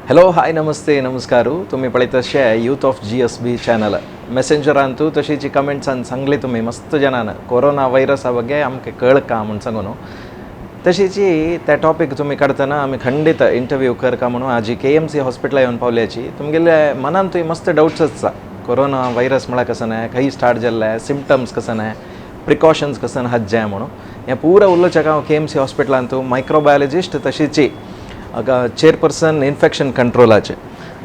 Hello, हाय, नमस्ते, नमस्कार. तुमी पळयत अशे youth of GSB channel. मेसेंजरांतू तशीच कमेंट्सान सांगली तुमी मस्त जणान कोरोना व्हायरसा ಬಗ್ಗೆ आमकां कळका म्हूण सांगून. तशीच त्या टॉपीक तुमी काडटना आमी खंडीत इंटरव्यू करका म्हणून आजी केएमसी हॉस्पिटला येवन पावल्याची. तुमगेले मनांतूय मस्त डाउट्स आसता, कोरोना व्हायरस म्हळ्यार कसं नाय, खंय स्टार्ट जाल्लें, सिमटम्स कसं नाय, प्रिकॉशन्स कसं हाज्जे म्हणून. हें पुरा उलोवच्याक हांव केएमसी हॉस्पिटलांतू मायक्रोबायोलॉजिस्ट तशीच चेअरपर्सन इन्फेक्शन कंट्रोलाचे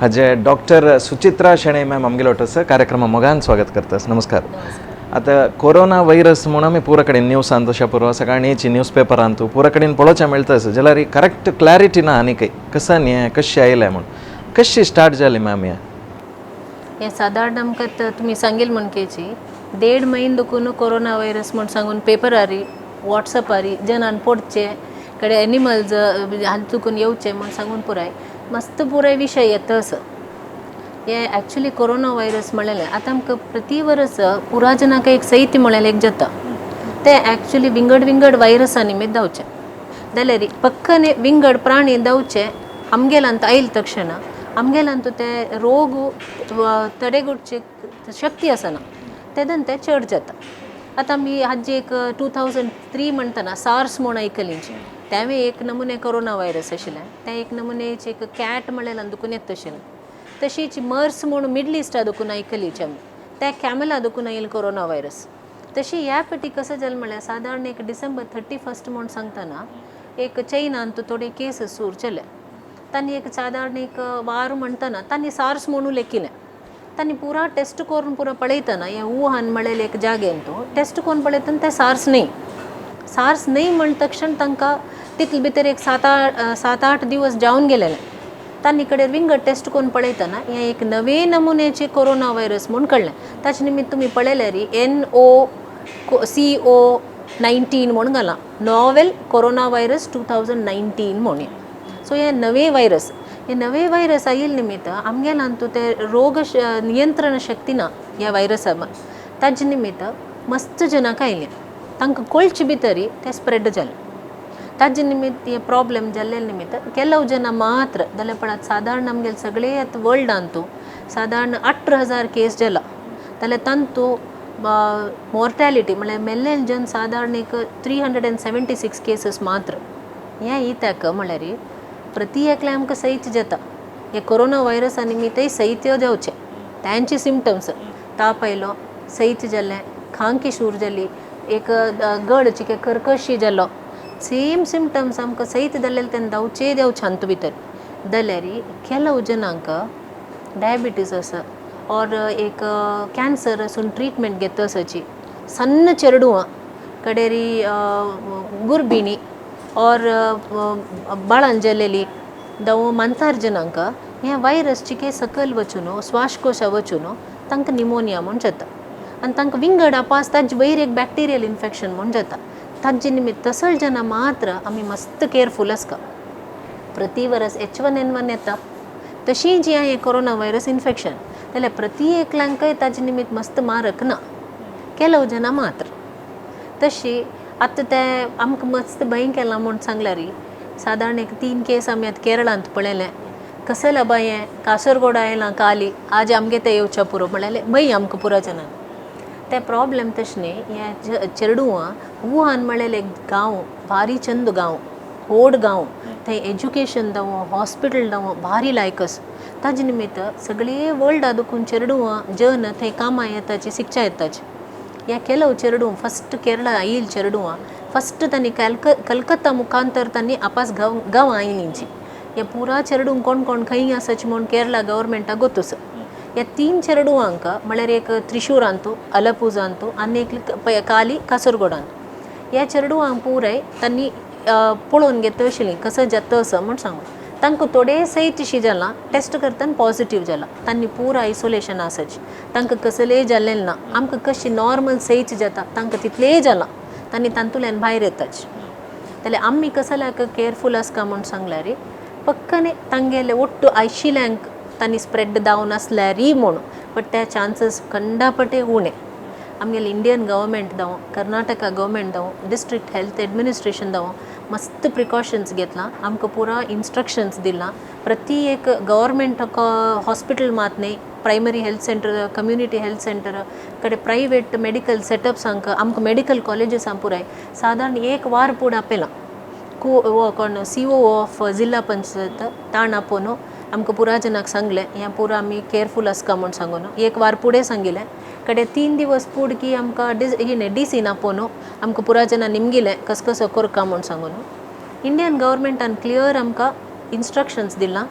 हाजे डॉक्टर सुचित्रा शेणै मॅम आमगेलो आसा. कार्यक्रमा मोगान स्वागत करतास. नमस्कार. आतां कोरोना व्हायरस म्हणून आमी पुरा कडेन न्यूसान तशें पुरो सकाळीं न्यूज पेपरांतू पुरा कडेन पळोवचें मेळटा. जाल्यार करेक्ट क्लॅरिटी ना आनी काही कसं हें कशें आयलें म्हूण. कशी स्टार्ट जाली मॅम हें? हे सादारण आमकां तुमी सांगील म्हणकेची देड म्हयन दुखून कोरोना व्हायरस म्हूण सांगून पेपरारी, वॉट्सअपारी जनान पडचे कडे एनिमल्स हातून येवचे म्हूण सांगून पुराय मस्त पुराय विशय येता असो. हे ॲक्च्युली कोरोना व्हायरस म्हणलेलें आतां आमकां प्रति वर्स पुरा जनाक एक सैत्य म्हणलें एक जाता. ते ॲक्च्युली विंगड विंगड व्हायरसा निमित्त धांवचे जाल्यार पक्कने विंगड प्राणी धांवचे. आमगेलांत आयल तक्षण आमगेलांत ते रोग तडेगोडची शक्ती आसना, तेदन ते चड जाता. आतां आमी हाजी एक 2003 म्हणटना सार्स म्हूण आयकलींची, तेंवूय एक नमुने कोरोना व्हायरस आशिल्लें. तें एक नमुनेचे एक कॅट म्हणलें दुखून येता आशिल्लें. तशीच मर्स म्हूण मिडल इस्टा दुखून आयकलीची आमी, त्या कॅमला दुखून आयल कोरोना व्हायरस. तशी ह्या फावटी कसं जालें म्हळ्यार सादारण एक डिसेंबर 31 म्हूण सांगतना एक चैनांत थोडे केसीस सुरू जाले. तांणी एक सादारण एक वार म्हणटना तांणी सार्स म्हणून लेखिलें. तांणी पुरा टेस्ट करून पुरा पळयतना हे वुहान म्हणलेले एक जागेंत टेस्ट करून पळयतना ते सार्स न्हय, सार्स न्हय म्हण तक्षण तांकां तितले भितर एक 7-8 दिवस जावन गेलेले. तांणी कडेन विंगड टेस्ट करून पळयतना हें एक नवे नमुन्याचे कोरोना व्हायरस म्हूण कळ्ळें. ताचे निमित्त तुमी पळयल्यार NOCO 19 म्हूण घालां, नॉवेल कोरोना व्हायरस 2019 म्हूण. सो हे नवे व्हायरस, हे नवे व्हायरस आयिल्ले निमित्त आमगेलांतू ते रोग नियंत्रण शक्ती ना ह्या व्हायरसा. ताजे निमित्त मस्त जनाक आयलें, तांकां कळचे भितरी ते स्प्रेड जालें. ताजे निमित्त हे प्रॉब्लेम जाल्ले निमित्त ಕೆಲವು ಜನ ಮಾತ್ರ जाल्यार पळयात सादारण आमगेले सगळे आतां वर्ल्डांतू सादारण 18,000 केस जाला. जाल्यार तांतू मोर्टेलिटी म्हळ्यार मेल्ले जन सादारण एक 376 केसीस मात्र. हें इत्याक म्हळ्यार प्रति एकल्या आमकां सैत जाता. हे कोरोना व्हायरसा निमित्तय सैत्य जावचें. तांचे सिमटम्स ताप आयलो, सैत जालें, खांकी सुरू जाली, एक गळ चिके कर्कशी जालो, सेम सिमटम्स आमकां सैत जाल्ले तेन्ना धांवचे देंवचे हातूंत भितर. जाल्यार ಕೆಲವು जनांक डायबिटीज आसा ऑर एक कॅन्सर आसून ट्रिटमेंट घेता आसाची, सन्न चेडवां कडेरी, गुर्बिणी ऑर बाळान जालेली जावं म्हातार जनांक हें व्हायरस चिके सकयल वचून श्वासकोशा वचून तांकां निमोनिया म्हूण जाता आनी तांकां विंगड आपास ताजे वयर एक बॅक्टेरियल इन्फेक्शन म्हूण जाता. ताजे निमित्त तसल जना मात्र आमी मस्त केअरफूल आसता. प्रति वरस H1N1 येता, तशी जी हें कोरोना व्हायरस इन्फेक्शन जाल्यार प्रति एकल्यांकय ताजे निमित्त मस्त मारक ना, ಕೆಲವು ಜನ मात्र. तशी आतां ते आमकां मस्त भंय केलां म्हूण सांगल्यार सादारण एक 3 केस आमी आतां केरळांत पळयलें. कसलें बाय हें कासरगोडा आयलां काली, आज आमगे तें येवच्या पुरो म्हणल्यार भंय आमकां पुरा जनांक. ते प्रॉब्लेम तशें न्ही. हें चेडवां वुहान म्हणलेलें एक गांव, भारी चंद गांव, व्हड गांव, थंय एज्युकेशन जावं हॉस्पिटल जावं भारी लायक आसा. ताजे निमित्त सगळे वर्ल्डा दुखून चेडवां जन थंय कामां येताची, शिकच्या येताची. ह्या ಕೆಲವು चेडूं फस्ट केरळा आयिल्ली चेडवां फस्ट तांणी कलकत्ता मुखांतर तांणी आपास गांव गांवां आयलींची. हे पुरा चेडूं कोण कोण खंय आसाची म्हूण केरळा गव्हर्मेंटाक गोतूस. ह्या 3 चेडवांक म्हळ्यार एक त्रिशूरांतू, अलपुजांतू आनी एक काली कासरगोडांत ह्या चेडवांक पुराय तांणी पळोवन घेता आशिल्लीं कसं जाता असो म्हूण सांगून. तांकां थोडे सयत जालां, टेस्ट करतना पॉजिटीव जालां. तांणी पुरा आयसोलेशन आसाची, तांकां कसलेय जाल्लें ना. आमकां कशी नॉर्मल सयत जाता तांकां तितलेय जालां, तांणी तातूंतल्यान भायर येताची. जाल्यार आमी कसल्याक केअरफूल आसता म्हूण सांगल्यार पक्कने तांगेले ಒಟ್ಟು आशिल्ल्यांक तांणी स्प्रेड जावन आसल्यारय म्हूण, बट ते चान्सीस कंडापटे उणे. आमगेले इंडियन गव्हर्मेंट जावं, कर्नाटका गव्हर्मेंट जावं, डिस्ट्रिक्ट हेल्थ एडमिनिस्ट्रेशन जावं, मस्त प्रिकॉशन्स घेतला, आमकां पुरा इन्स्ट्रक्शन्स दिलां. प्रति एक गव्हर्मेंट हॉस्पिटल मात न्ही, primary health centre, community health centre कडे प्रायवेट मेडिकल सेटअप्स आमकां मेडिकल कॉलेजीसां पुराय सादारण एक वार पूण आपयलां. को कोण सीओ ऑफ जिल्हा पंचायत ताण आपोवन आमकां पुरा जनाक सांगलें, हें पुरा आमी केअरफूल आसका म्हूण सांगून एक वार फुडें सांगिलें. कडे 3 दिवस पूड की आमकां हिणें डीसीन आपोवन आमकां पुरा जनां निमगिलें कस कसो करका म्हूण सांगून. इंडियन गव्हर्मेंटान क्लियर आमकां इन्स्ट्रक्शन्स दिलां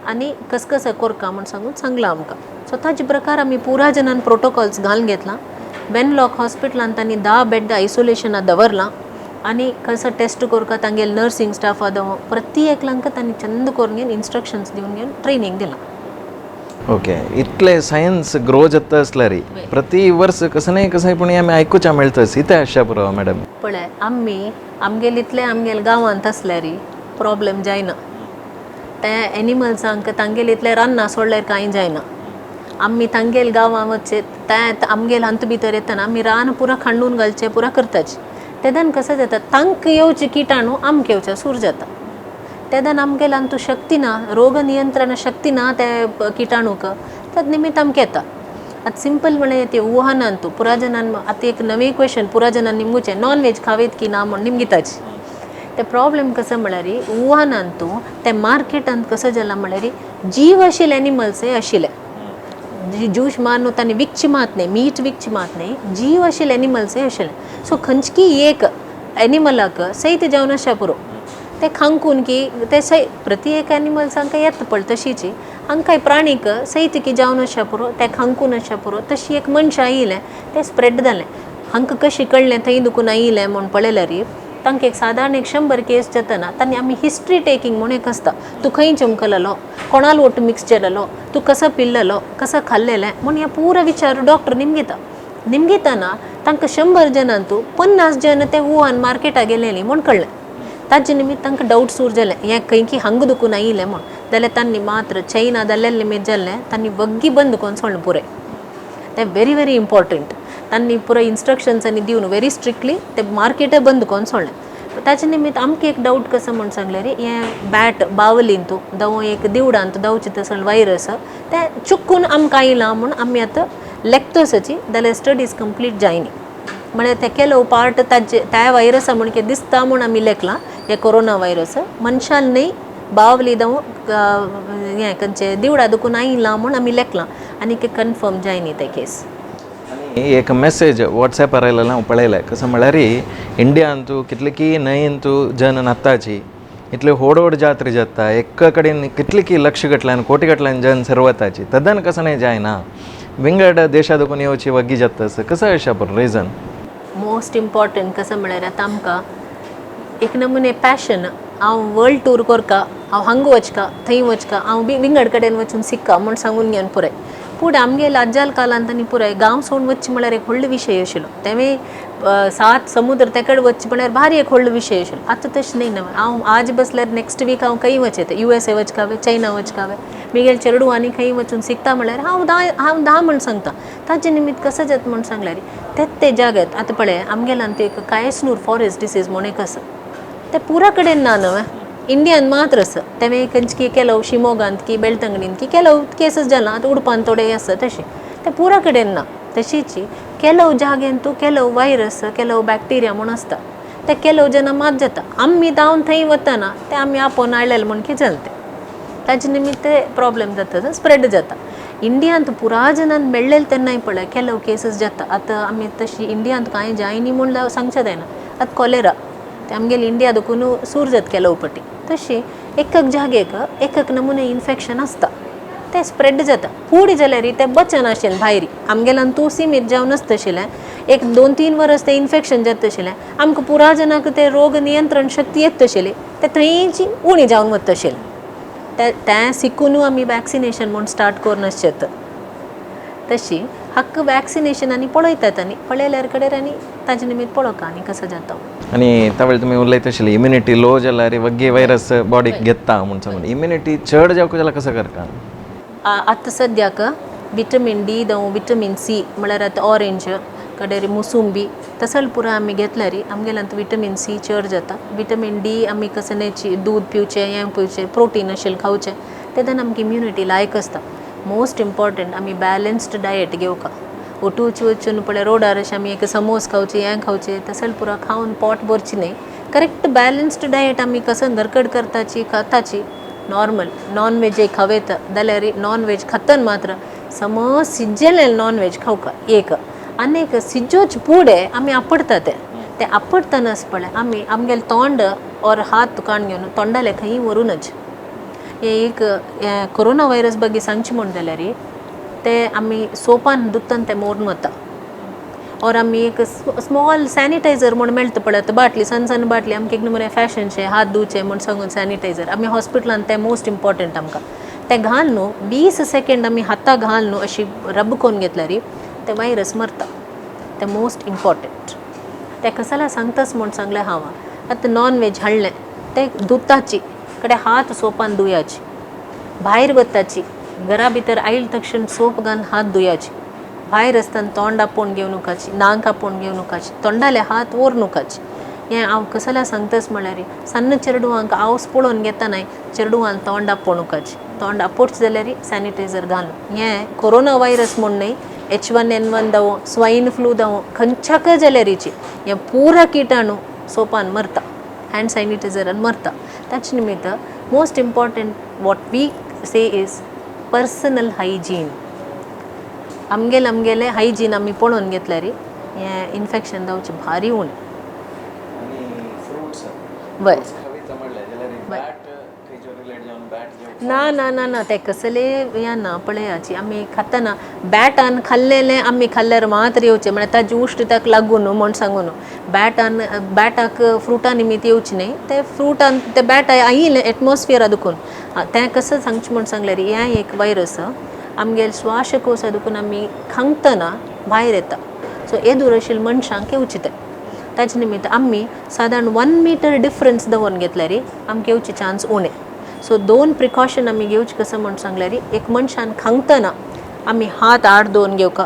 आनी कस कसं करका म्हूण सांगून सांगलां आमकां. सो ताजे प्रकार आमी पुरा जनान प्रोटोकॉल्स घालून घेतलां. वेनलॉक हॉस्पिटलान तांणी 10 बेड आयसोलेशनां दवरलां आनी कसो टेस्ट करका तांगेले नर्सिंग स्टाफा दव प्रति एकल्यांक तांणी चंद करून घेवन इन्स्ट्रक्शन्स दिवन घेवन ट्रेनींग दिलां. ओके, इतले सायन्स ग्रो जाता आसल्यार प्रति वर्स कसं न्हय कसं पूण आमी आयकुच्या मेळटा इतें आसच्या पुरो मॅडम. पळय आमी आमगेले इतले आमगेले गांवांत आसल्यार प्रॉब्लेम जायना. ते एनिमल्सांक तांगेले इतले रान्ना सोडल्यार कांय जायना. आमी तांगेले गांवां वचचे ते आमगेले हांत भितर येतना आमी रान पुरा खांडून घालचें पुरा करताची. तेदन कसं जाता तांकां येवचे किटाणू आमकां येवचे सूर जाता. तेदन आमगेले अंतू शक्ती ना, रोग नियंत्रण शक्ती ना ते किटाणूक, तद निमित्त आमकां येता. आतां सिंपल म्हळ्यार ते वुहानांतू पुरा जनान आतां एक नवें क्वेशन पुरा जनान निमगुचें नॉन वेज खावेत की ना म्हूण निमगिताची. ते प्रॉब्लेम कसं म्हळ्यार वुहानांतू ते मार्केटांत कसं जालां म्हळ्यार जीव आशिल्ले एनिमल्स हे आशिल्ले, ज्यूस मारून तांणी विकची मात न्ही, मीट विकची मात न्ही, जीव आशिल्ले एनिमल्स हे आशिल्ले. सो खंयची एक एनिमलाक सयत जावन आशा पुरो ते खांकून की ते सय प्रति एक एनिमल्सांक येता पळय तशीची हांकां प्राणीक सयत की जावन आशा पुरो ते खांकून आशा पुरो तशी एक मनशां येयलें तें स्प्रेड जालें. हांकां कशी कळ्ळें थंय दुखून येयलें म्हूण पळयल्यार तांकां एक सादारण एक 100 केस जातना तांणी आमी हिस्ट्री टेकींग म्हूण एक आसता. तूं खंय चमकलेलो, कोणाल ओट मिक्स जालेलो, तूं कसो पिल्लेलो, कसो खाल्लेलें म्हूण हें पुरो विचार डॉक्टर निमगिता. निमगितना तांकां 100 जणांतू 50 जण ते वुहान मार्केटाक गेलेली म्हूण कळ्ळें. ताजे निमित्त तांकां डावट सूर जालें हें खंय की हांगा दुखून आयिल्लें म्हूण. जाल्यार तांणी मात्र चैना जाल्ले निमित्त जाल्लें तांणी वग्गी बंद करून सोडलें पुराय. तें व्हेरी व्हेरी इम्पॉर्टंट. तांणी पुराय इन्स्ट्रक्शन्स आनी दिवन व्हेरी स्ट्रिक्टली ते मार्केटय बंद करून सोडलें. ताचे निमित्त आमकां एक डावट कसो म्हूण सांगल्यार हें बॅट बावलींतू दव एक दिवडांत दवचे तसो वायरस तें चुकून आमकां आयलां म्हूण आमी आतां लेखतोसची जाल्यार स्टडीज कंप्लीट जायनी. म्हळ्यार ते केलो पार्ट ताजे त्या वायरसा म्हूण कितें दिसता म्हूण आमी लेखलां हे कोरोना वायरस मनशान न्ही बावली दव हें खंयचें दिवडा दुखून आयलां म्हूण आमी लेखलां आनी कन्फर्म जायनी ते केस. एक मेसेज वॉट्सॅपार आयलेलो हांव पळयलें कसं म्हळ्यार इंडियांतू कितले न्हंयंतू जन न्हाताची इतले व्हड व्हड जात्रा जाता एक कडेन कितले की लक्ष गटल्यान कोटी गटल्यान जन सर्वताची तदन कसं न्हय जायना विंगड देशा दुखून येवची वग्गी जाता कसं अशें पूण रिजन मोस्ट इम्पॉर्टंट कसं म्हळ्यार आतां आमकां एक नमुने पॅशन हांव वर्ल्ड टूर करका, हांव हांगा वचका थंय वचका, हांव बी विंगड कडेन वचून शिक्का म्हूण सांगून घेवन पुराय. पूण आमगेले आज्जाल कालांत आनी पुराय गांव सोडून वचचें म्हळ्यार एक व्हडलो विशय आशिल्लो. तेंवूय 7 समुद्र तेकड वचचें म्हळ्यार भारी एक व्हडलो विशय आशिल्लो. आतां तशें न्ही न्हय, हांव आज बसल्यार नेक्स्ट वीक हांव खंय वचें, USA वचकावे, चायना वचकावे, मिगेल चेडू आनी खंय वचून शिकता म्हळ्यार हांव धा म्हूण सांगता. ताजे निमित्त कसो जाता म्हूण सांगल्यार तेच ते जाग्यात आतां पळय आमगेल्यान ते एक कायसनूर फॉरेस्ट डिसीज म्हूण एक आसा, ते पुरा कडेन ना न्हय, इंडियान मात्र आसा. तेवें खंयची केलो शिमोगांत की बेलतंगडीन की केलो केसीस जाला आतां उडपान थोडे आसा तशें ते पुरा कडेन ना. तशीच केलो जाग्यान तूं केलो वायरस केलो बॅक्टिरिया म्हूण आसता ते केलो जेन्ना मात जाता आमी धांवन थंय वतना ते आमी आपोवन हाडलेले म्हूण कितें जालें तें ताजे निमित्त प्रॉब्लेम जाता, स्प्रेड जाता. इंडियांत पुरा जनान मेळ्ळेले तेन्नाय पळय केलो केसीस जाता. आतां आमी तशी इंडियांत कांय जायनी म्हूण सांगचें जायना. आतां कॉलेरा ते आमगेले इंडिया दुखून सूर जाता केलो पटी तशी एक एक जागेक एक एक नमुने इन्फेक्शन आसता ते स्प्रेड जाता. फुडें जाल्यार तें बचनाशिल्लें भायर आमगेल्यान तूं सीमीत जावन आसताशिल्लें एक 2-3 वर्स तें इन्फेक्शन जाता आशिल्लें आमकां पुरा जनाक ते रोग नियंत्रण शक्ती येता आशिल्ली ते थंयची उणी जावन वता आशिल्लें. तें शिकून आमी वॅक्सिनेशन म्हूण स्टार्ट करून आसचें तशी हक्क वॅक्सिनेशन आनी पळयतात आनी पळयल्यार कडेन आनी ताजे निमित्त पळोवका आनी कसो जाता. आनी त्या तुमी उलयता आशिल्ली इम्युनिटी लो जाल्यार वग्गी वायरस बॉडीक घेता म्हूण सांगून इम्युनिटी चड जावंक जाल्यार कसो करता? आतां सद्याक विटमीन डी जावं विटमीन सी म्हळ्यार आतां ऑरेंज कडेर मुसुंबी तसल पुरा आमी घेतल्यार आमगेल्यांत विटमीन सी चड जाता. विटमीन डी आमी कसनेची दूद पिवचें, हें पिवचें, प्रोटीन अशें खावचें, तेन्ना आमकां इम्युनिटी लायक आसता. मोस्ट इम्पॉर्टंट आमी बॅलन्स्ड डायट घेवका. उठूच वचून पळय रोडार अशें आमी एक समोस खावचे, हें खावचें, तसल पुरा खावन पोट भरचें न्हय. करेक्ट बॅलन्स्ड डायट आमी कसं घरकड करताची खाताची. नॉर्मल नॉन वेज एक खावेता जाल्यार नॉन वेज खातन मात्र समज सिज्जेलें नॉन वेज खावका एक आनी एक सिज्जोच पुडे आमी आपडटा ते ते आपडटनाच पळय आमी आमगेलें तोंड ऑर हात काण घेवन तोंडाले खंय व्हरूनच. हे एक कोरोना वायरस ಬಗ್ಗೆ सांगचें म्हण जाल्यार ते आमी सोपान दुत्तान ते मोडून वता. ऑर आमी एक स्मॉल सॅनिटायझर म्हूण मेळटा पळय आतां बाटली, सण सण बाटली, आमकां एक मरे फॅशनशें हात धुवचे म्हूण सांगून सॅनिटायझर आमी हॉस्पिटलान तें मोस्ट इम्पॉर्टंट आमकां तें घाल न्हू 20 सेकेंड आमी हाता घाल न्हू अशी रब करून घेतल्यार तें वायरस मरता. तें मोस्ट इम्पॉर्टंट तें कसाला सांगताच म्हूण सांगलें हांव. आतां नॉन वेज हाडलें तें धुताची कडे हात सोपान धुयाची, भायर वताची घरा भितर आयल तक्षण सोप घालून हात धुयाची, भायर आसतना तोंड आपोवन घेवं नकाची, नाक आपोवन घेवं नकाची, तोंडाले हात ओर नकाची. हें हांव कसल्या सांगताच म्हळ्यार सन्न चेडवांक हांव पळोवन घेता न्हय, चेडवान तोंड आपोवनुकाची, तोंड आपोवच जाल्यार सॅनिटायझर घालून. हें कोरोना वायरस म्हूण न्हय, H1N1 जावं स्वायन फ्लू जावं खंयच्याकय जाल्यारीची हें पुरा किटाणू सोपान मरता, हँड सॅनिटायझरान मरता. ताचे निमित्त most important what we say is personal hygiene. आमगेले आमगेले हायजीन आमी पळोवन घेतल्यार हें इन्फेक्शन जावचें भारी उणें. वय ना ना ना ना ते कसले हें ना पळयाची आमी खातना बॅटान खाल्लेलें आमी खाल्ल्यार मात्र येवचें म्हळ्यार ताजी उश्ट ताका लागून न्हू म्हण सांगू न्हू. बॅटान बॅटाक फ्रुटा निमित्त येवचें न्हय, ते फ्रुटान ते बॅट आयिल्लें एटमॉस्फियरा दुखून तें कसं सांगचें म्हण सांगल्यार हें एक वायरस आमगेले श्वासकोश दुखून आमी खांगतना भायर येता. सो येदूर आशिल्ल्या मनशांक येवचें तें. ताचे निमित्त आमी सादारण 1 मिटर डिफरन्स दवरून घेतल्यार आमकां येवचे चान्स उणें. सो 2 प्रिकॉशन आमी घेवचें कसं म्हण सांगल्यार एक मनशान खांगतना आमी हात आड दवरून घेवका,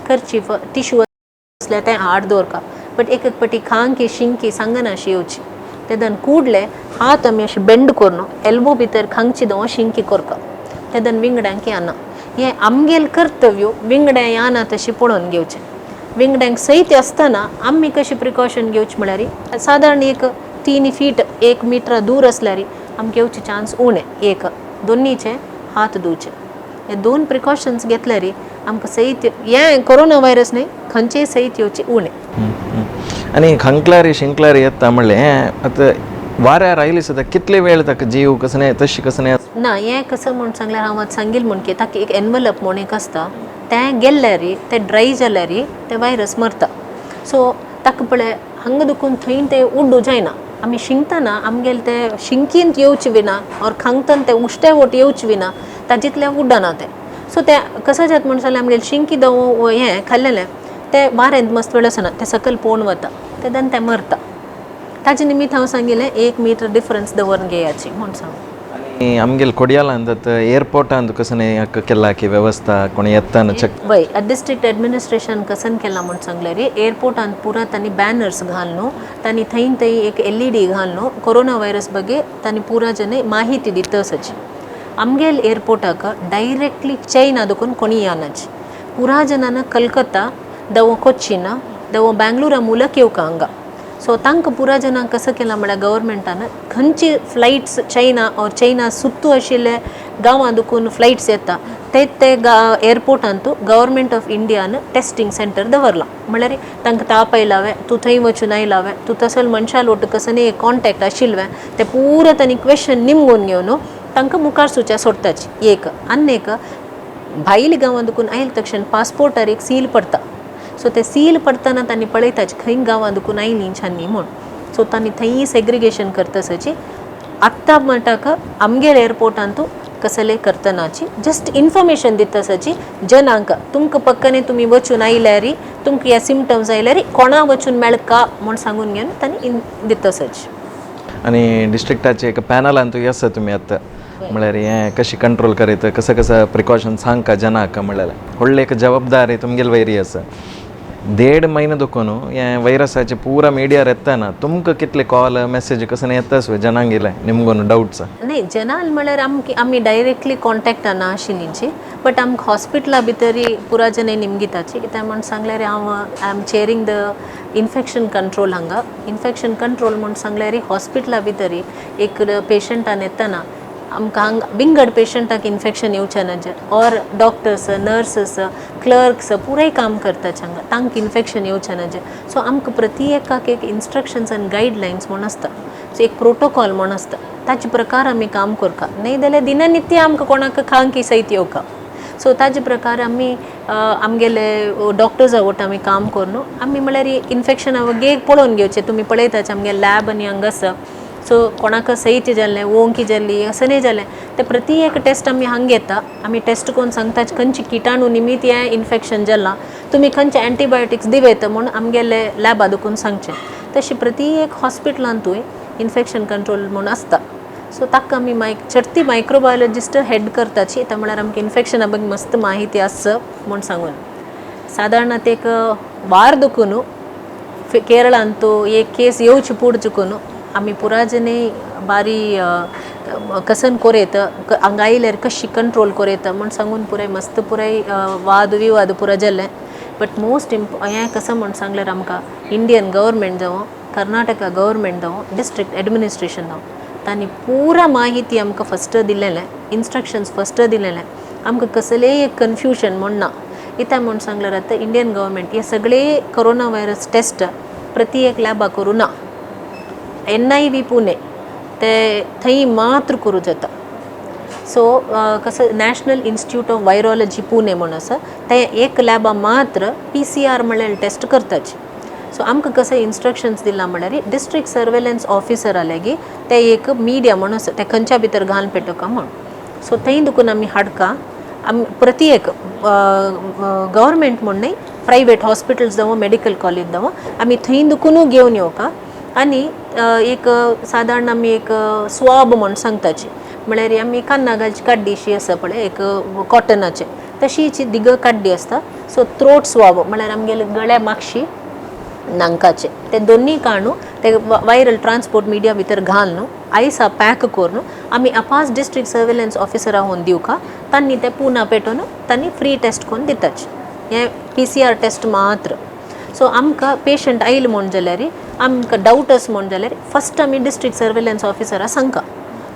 कर्चीफ टिश्यू आसल्यार तें आड दवरका, बट एक एक पटी खांकी शिंकी सांगना अशी येवची तेदन कुडले हात आमी अशें बेंड करून एल्बो भितर खांगची दवर शिंकी करका, तेदन विंगड्यांक येना. हें आमगेलें कर्तव्य विंगड्यां येना तशें पळोवन घेवचें. विंगड्यांक सयत आसतना आमी कशें प्रिकॉशन घेवचें म्हळ्यार सादारण एक 3 फीट 1 मिटर दूर आसल्यार आमकां येवचे चान्स उणें. एक दोनीचे हात धुवचे, हे 2 प्रिकॉशन्स घेतल्यार आमकां सयत हें कोरोना वायरस न्हय खंयचेय सयत येवचें उणें. आनी खंकल्यार शिंकल्यार येता म्हणलें हें आतां वाऱ्यार आयली सुद्दां कितले वेळ ताका जीव कसो न्हय तशी कसो न्हय ना. हें कसं म्हूण सांगल्यार हांव आतां सांगील म्हूण की ताका एक एनवलप म्हूण एक आसता, तें गेल्यार तें ड्राय जाल्यार तें वायरस मरता. सो ताका पळय हांगा दुखून थंय तें उड्डू जायना. आमी शिंकतना आमगेले ते शिंकींत येवचें बी ना ऑर खांगतना तें उश्टे वट येवचें बी ना, ताजेंतल्यान उड्डना तें. सो तें कसं जाता म्हण जाल्यार आमगेलें शिंकी दव हें खाल्लेलें तें वाऱ्यांत मस्त वेळ आसना, तें सकयल पोवन वता, तेन्ना तें मरता. ताजे निमित्त हांव सांगिल्लें 1 मिटर डिफरन्स दवरून घेयाची म्हूण सांग. आनी आमगेले कोडियालांत आतां एअरपोर्टांत कसं न्हय केला की वेवस्था कोण येता चेक वय डिस्ट्रिक्ट एडमिनिस्ट्रेशन कसन केलां म्हूण सांगल्यार एअरपोर्टांत पुरा तांणी बॅनर्स घाल न्हू, तांणी थंय थंय एक LED घाल न्हू, कोरोना वायरस ಬಗ್ಗೆ तांणी पुरा जन माहिती दिता सची. आमगेल एअरपोर्टाक डायरेक्टली चैना दुखून कोणी यानाच पुरा जनान कलकत्ता दवो कोच्चीन दवो बँगलोरा ಮೂಲಕ येवका हांगा. सो तांकां पुरा जनांक कसं केलां म्हळ्यार गव्हर्मेंटान खंयची फ्लायट्स चायना ऑर चायना सुत्तू आशिल्ले गांवां दुखून फ्लायट्स येता ते ते एअरपोर्टांत गव्हर्मेंट ऑफ इंडियान टेस्टिंग सेंटर दवरलां. म्हळ्यार तांकां ताप आयलावे तूं थंय वचून आयलावे तूं तसल मनशा लोट कसं न्ही कॉन्टॅक्ट आशिल्ले ते पुरा तांणी क्वेश्चन निमगून घेवन तांकां मुखार सुच्या सोडटाची. एक आनी एक भायल्या गांवां दुखून आयले तक्षण पासपोर्टार एक सील पडटा. सो ते सील पडटना तांणी पळयताच खंय गांवां दुखून आयली छानी म्हूण. सो तांणी थंय सेग्रिगेशन करतसची. आत्तां म्हणटाक आमगेर एअरपोर्टांतू कसले करतनाची जस्ट इन्फॉर्मेशन दितसची जनांक तुमकां पक्कने तुमी वचून आयल्यार तुमकां ह्या सिमटम्स आयल्यार कोणा वचून मेळका म्हूण सांगून घेवन तांणी दितसची. आनी डिस्ट्रिक्टाचे एक पॅनलान तूं आसा तुमी आतां म्हळ्यार हें कशें कंट्रोल करीत कसं कसं प्रिकॉशन सांगका जनाक म्हळ्यार व्हडली एक जबाबदारी तुमगेले वयरी आसा. 1.5 महिने दुखून हें वैरसाचे पुरा मिडियार येतना तुमकां कितले कॉल मेसेज कसं येता सुवे जनांगेले निमगोन डाउट्स? नाही, जनाल म्हळ्यार आमी डायरेक्टली कॉन्टॅक्टान ना आशिल्लींची, बट आमकां हॉस्पिटला भितरी पुरा जन निमगिताची. कित्याक म्हण सांगल्यार हांव I am chairing the infection control हांगा. इन्फेक्शन कंट्रोल म्हूण सांगल्यार हॉस्पिटला भितरी एक पेशंटान येतना आमकां हांगा विंगड पेशंटाक इन्फेक्शन येवचें ना, ऑर डॉक्टर्स, नर्सीस, क्लर्क्स पुराय काम करतात हांगा, तांकां इन्फेक्शन येवचें ना. सो आमकां प्रति एकाक एक इन्स्ट्रक्शन्स आनी गायडलायन्स म्हूण आसता, सो एक प्रोटोकॉल म्हूण आसता, ताचे प्रकार आमी काम करता. न्हय जाल्यार दिननित्य आमकां कोणाक खांकी सयत येवका. सो ताजे प्रकार आमी आमगेले डॉक्टर्सा वट आमी काम करून आमी म्हळ्यार इन्फेक्शन गेग पळोवन घेवचें. तुमी पळयताच आमगे लॅब आनी हांगा आसा. सो कोणाक सयत जालें, ओंकी जाली, असं न्हय जालें ते प्रति एक टेस्ट आमी हांगा घेता. आमी टेस्ट करून सांगता खंयचे किटाणू निमित्त हें इन्फेक्शन जालां, तुमी खंयचे एंटीबायोटिक्स दिवयता म्हूण आमगेले लॅबा दुखून सांगचें. तशें प्रति एक हॉस्पिटलांतूय इन्फेक्शन कंट्रोल म्हूण आसता. सो ताका आमी चडती मायक्रोबायोलॉजिस्ट हेड करताची, त्या म्हळ्यार आमकां इन्फेक्शना ಬಗ್ಗೆ मस्त माहिती आसा म्हूण सांगून. सादारण एक वार दुखून केरळांतू एक केस येवची पूड चुकून आमी पुराजने बारी कसन कोरेत, हांगा आयल्यार कशी कंट्रोल कोरेत म्हूण सांगून पुराय मस्त पुराय वाद विवाद पुरा जालें. बट मोस्ट इम्प हें कसं म्हूण सांगल्यार आमकां इंडियन गव्हर्मेंट जावं, कर्नाटका गव्हर्मेंट जावं, डिस्ट्रिक्ट एडमिनिस्ट्रेशन जावं, तांणी पुरा माहिती आमकां फस्ट दिलेलें, इन्स्ट्रक्शन्स फस्ट दिलेलें. आमकां कसलेंय एक कन्फ्युजन म्हूण ना. कित्याक म्हूण सांगल्यार आतां इंडियन गव्हर्मेंट हे सगळे कोरोना व्हायरस टेस्ट प्रति एक लॅबा करूं ना, NIV Pune ते थंय मात्र करूं जाता. सो कसं national institute of virology Pune म्हूण आसा, ते एक लॅबा मात्र PCR म्हळ्यार टेस्ट करताची. सो आमकां कसं इन्स्ट्रक्शन्स दिलां म्हळ्यार डिस्ट्रिक्ट सर्वेलन्स ऑफिसर आले ते एक मिडिया म्हूण आसा, ते खंयच्या भितर घालून पेटोवका म्हूण. सो थंय दुखून आमी हाडका आमी प्रति एक गव्हर्मेंट म्हूण न्हय, प्रायवेट हॉस्पिटल्स जावं, मेडिकल कॉलेज जावं, आमी थंय दुखूनू घेवन येवका. आनी एक सादारण आमी एक स्वाब म्हूण सांगताची, म्हळ्यार आमी कान्ना घालची काड्डीशी आसा पळय एक कॉटनाचे, तशीच दिग काड्डी आसता. सो थ्रोट स्वाब म्हळ्यार आमगेले गळ्या मागशी नांकाचे ते दोन्ही काडून ते वायरल ट्रान्सपोर्ट मिडिया भितर घालून आयसा पॅक करून आमी अपास डिस्ट्रिक्ट सर्वेलन्स ऑफिसरा होवन दिवका, तांणी ते पुना पेटोवन तांणी फ्री टेस्ट करून दिताचे, हें PCR test मात्र. सो आमकां पेशंट आयले म्हूण जाल्यार, आमकां डावट आसा म्हूण जाल्यार फस्ट आमी डिस्ट्रिक्ट सर्वेलन्स ऑफिसरा सांगका,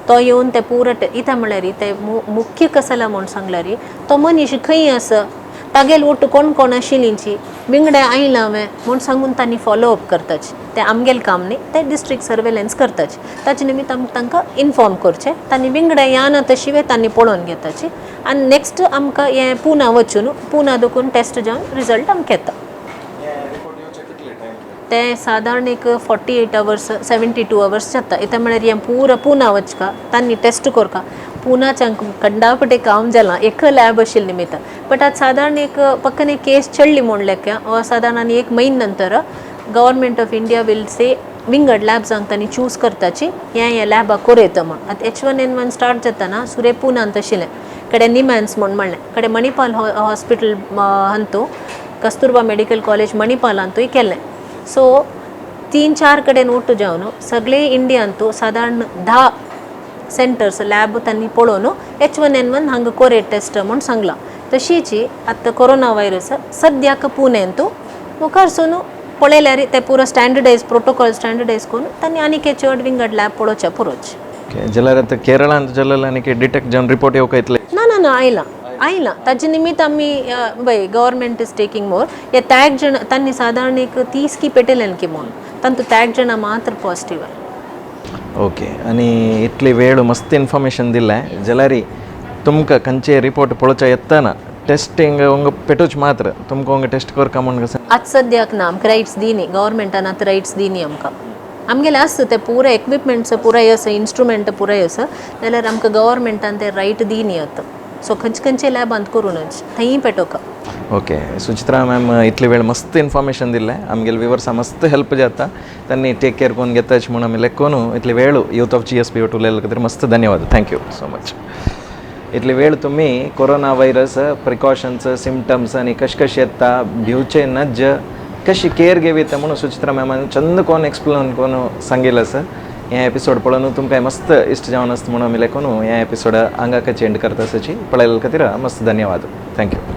तो येवन ते पुरा इता म्हळ्यार ते मुख्य कसला म्हूण सांगल्यार तो मनीस खंय आसा, तागेल ओट्ट कोण कोण आशिल्लींची, विंगडे आयला हांवें म्हूण सांगून तांणी फॉलो अप करताची. तें आमगेलें काम न्ही, तें डिस्ट्रिक्ट सर्वेलन्स करताची. ताचे निमित्त आमकां तांकां इन्फॉर्म करचें, तांणी विंगडे या ना तशी तांणी पळोवन घेताची. आनी नेक्स्ट आमकां हें पुना वचून पुना दुखून टेस्ट जावन रिजल्ट आमकां येता. तें सादारण एक 48 hours, 72 hours जाता. इतें म्हळ्यार हें पुरा पुना वचका, तांणी टेस्ट करका. पुनाच्या कंडापटे काम जालां एक लॅब आशिल्लें निमित्त. बट आतां सादारण एक पक्कन एक केस चडली म्हूण लेख्या वा सादारण आनी एक म्हयने नंतर government of India will say विंगड लॅब्सांक तांणी चूज करताची, हें हें लॅबा कोरयता म्हूण. आतां H1N1 start जाताना सुरे पुनांत आशिल्लें, कडे निमॅन्स म्हूण म्हणलें, कडे मणिपाल हॉस्पिटल हंतू, कस्तुरबा मेडिकल कॉलेज मणिपालांतूय केलें. सो 3-4 कडेन ಒಟ್ಟು जावन सगळे इंडियांतू सादारण 10 सेंटर्स लॅब तांणी पळोवन H1N1 हांगा कोरेट टेस्ट म्हूण सांगलां. तशीच आतां कोरोना व्हायरस सद्याक पुणेंतू मुखारसून पळयल्यार ते पुरो स्टँडर्डायज प्रोटोकॉल स्टँडर्डायज करून तांणी आनीक चड विंगड लॅब पळोवचें पुरोच. ओके, जाल्यार आतां केरळांत जाल्यार आनीक डिटेक्ट जावन रिपोर्ट येवका येतले? ना ना ना, आयलां आयलां. ताजे निमित्त आमी by government is taking more हे त्याग जण तांणी सादारण एक 30 की पेटयलें की म्हूण तांतू त्याग जाणां मात्र पॉजिटीव आयलें. ओके, आनी इतली वेळ मस्त इन्फॉर्मेशन दिलें. जाल्यार तुमकां खंयचे रिपोर्ट पळोवच्या येतना टेस्टिंग उंग पेटूच मात्र तुमकां उंग टेस्ट करका म्हूण कसं? आतां सद्याक ना, आमकां रायट्स दिनी गव्हर्मेंटान, आतां रायट्स दिनी आमकां. आमगेलें आसा ते पुराय एक्विपमेंट्स पुराय आसा, इन्स्ट्रुमेंट पुराय आसा, जाल्यार आमकां गव्हर्मेंटान ते रायट दिनी आतां. सो खंयचे खंयचे लॅबांत करूनच थंय पेटोवका. ओके, सुचित्रा मॅम, इतली वेळ मस्त इन्फॉर्मेशन दिलें. आमगेले विवर्सा मस्त हेल्प जाता, तांणी टेक केर करून घेताच म्हणून आमी लेखून. इतली वेळ यूथ ऑफ GSB ಒಟ್ಟು उलयले खातीर मस्त धन्यवाद. Thank you so much. इतली वेळ तुम्ही कोरोना व्हायरस प्रिकॉशन्स, सिमटम्स आनी कश कशें येता, भिवचे नज्ज. कशी केअर घेवी ते म्हणून सुचित्रा मॅमान चंद कोण एक्सप्लेन कोण सांगितलं आसा. हे एपिसोड पळोवन तुमकां मस्त इश्ट जावन आसता म्हणून आमी लेखून हे एपिसोड हांगा एंड करता आसाची. पळयले खातीर मस्त धन्यवाद. Thank you.